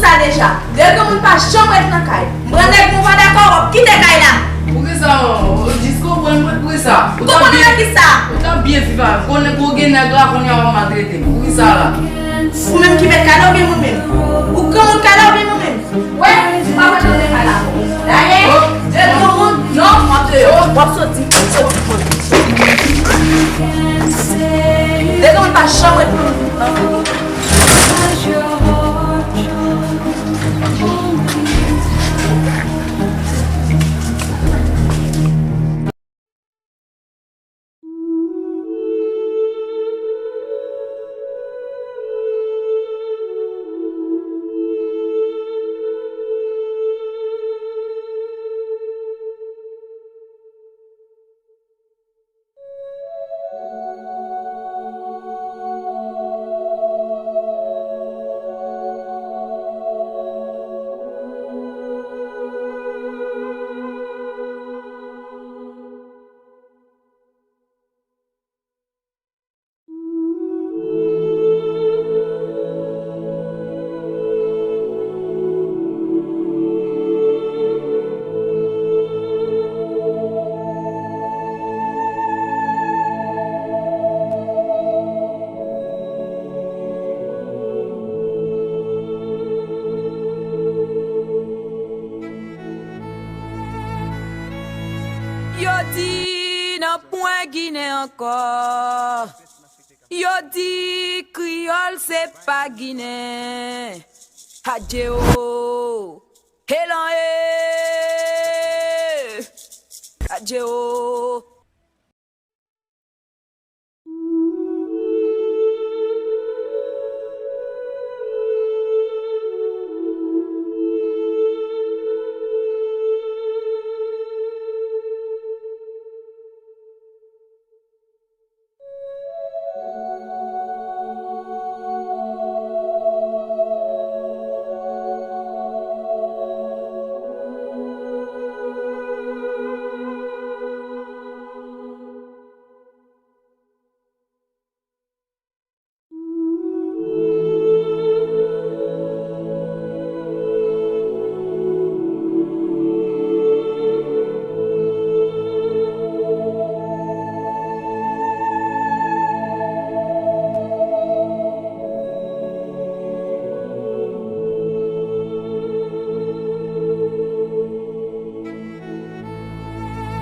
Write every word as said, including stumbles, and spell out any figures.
Sa deja. De granmoun pa janm ret nan kay. M pran nèg mwen pa dakò, w ap kite kay la. Poukisa, manman? Ou jis konprann mwen poukisa. Ou ta konprann byen, nan kisa? Ou ta byen viv avè m. Konnen gwo gen nèg la, kounye a w ap maltrete m. Poukisa la? Ou menm ki mèt kay la oubyen mwen menm? Ou granmoun kay la oubyen mwen menm? Wè, m pa pral nan kay la ankò. Dayè, de granmoun, non, m ap deyò. W ap soti, soti. De granmoun pa janm ret nan Yo di nan pwen Ginen ankò. Yo di kreyòl se pa Ginen. Adje o, elan e, adje o.